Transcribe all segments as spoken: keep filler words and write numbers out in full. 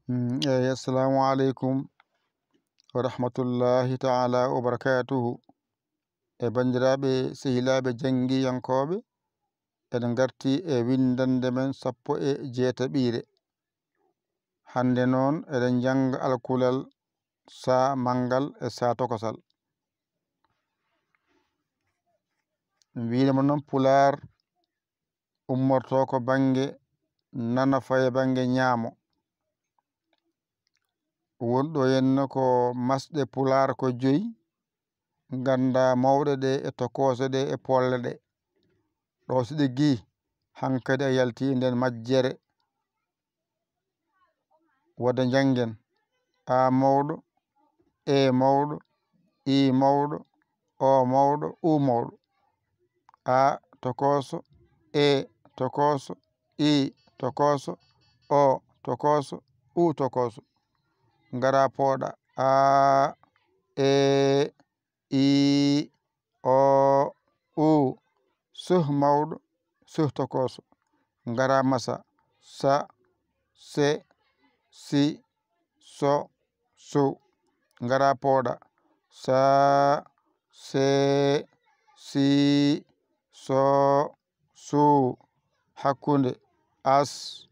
Mm, eyi, assalamu aleykum wa rahmatullahi taala wa barakatuhu. E banndiraaɓe sehilaaɓe janngiyankooɓe, eɗen ngarti e winndannde men sappo e jeetaɓiire. Hannde noon, eɗen njannga alkulal saa manngal e saa tokosal. Mbiɗen mo noon, Pulaar ummorto ko bannge nano, faye bannge ñaamo. Wonɗo henno ko masɗe Pulaar ko joyi, ngannda mawɗe ɗe e tokoose ɗe e poolle ɗe. Ɗo si ɗiggi, hankadi a yalti nder majjere. Wadde njanngen: A mawɗo, E mawɗo, I mawɗo, O mawɗo, U mawɗo. A tokooso, E tokooso, I tokooso, O tokooso, U tokooso. Ngara pooɗa: A, E, I, O, U. Soh mawɗo, soh tokooso. Ngara masa: Sa, Se, Si, So, Su. Ngara pooɗa: Sa, Se, Si, So, Su. Hakkunde: As,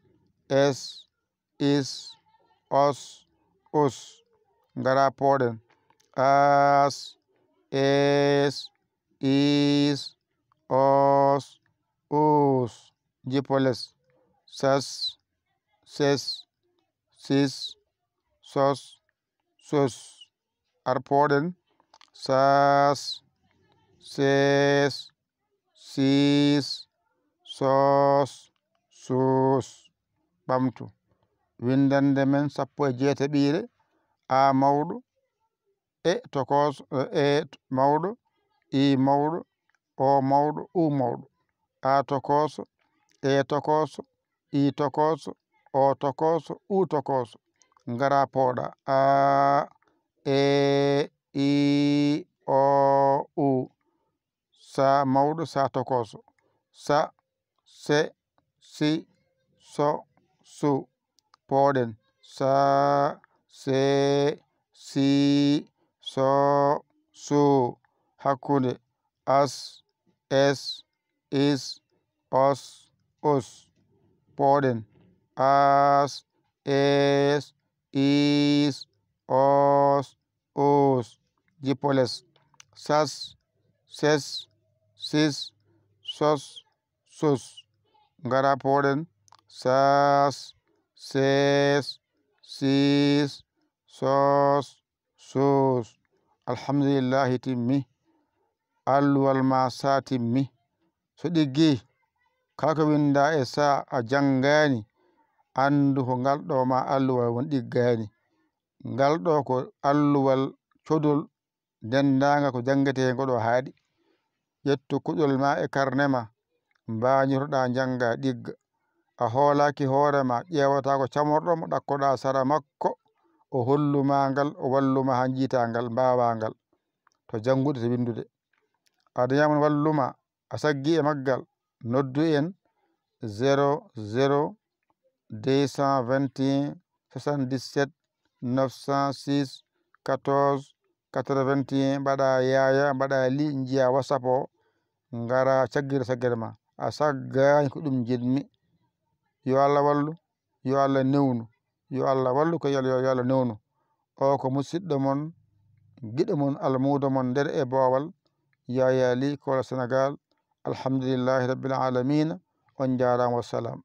Es, Is, Os, Us. Ngara pooɗen: As, Es, Is, Os, Us. Jippo les: Sas, Ses, Sis, Sos, Sus. Ar pooɗen: Sas, Ses, Sis, Sos, Sus. Ɓamtu winndannde men sappo e jeetaɓiire: A mawɗo, E tokooso, E mawɗo, I mawɗo, O mawɗo, U mawɗo. A tokooso, E tokooso, I tokooso, O tokooso, U tokooso. Ngara pooɗa: A, E, I, O, U. Sa mawɗo, Sa tokooso. Sa, Se, Si, So, Su. Pooɗen: Sa, Se, Si, So, Su. Hakkunde: As, Es, Is, Os, Us. Pooɗen: As, Es, Is, Os, Us. Jippo les: Sas, Ses, Sis, Sos, Sus. Ngara pooɗen: Sas, Ses, Sis, Sos, Sus. Alhamdulillahi timmi. Alluwal ma sa timmi. So ɗiggi, kala ko winnda e sa a janngaani, anndu ko ngal ɗo ma alluwal won ɗiggaani. Ngal ɗo ko alluwal codol denndaangal ko janngetee ngo ɗo haaɗi. Ƴettu kuɗol ma e karne ma, mbañotoɗaa, njanngaa, ɗigga. A hoolaaki hoore ma, ƴeewataa ko camorɗo mo ɗakkoɗaa sara makko, o hollu ma ngal, o wallu ma haa njiitaa ngal, mbaawaa ngal, to janngude, to winndude. A dañaama mo wallu ma, a saggi e maggal, noddu en zéro zéro deux cent vingt et un soixante-dix-sept neuf cent six quatorze quatre-vingt-un, mbaɗa yaaya, mbaɗa li, njiya WhatsApp o, ngara caggirde saggere ma. A saggaani, ko ɗum njiɗmi. Yo Allah wallu, yo Allah newnu, yo Allah wallu, ko yo Allah, yo Allah newnu. O ko musidɗo mon, giɗo mon, almuudo mon nder e boowal, Yaya Ly, Koola Senegaal. Alhamdulillahi Rabbil Aalamiina. On njaaraama, wassalam.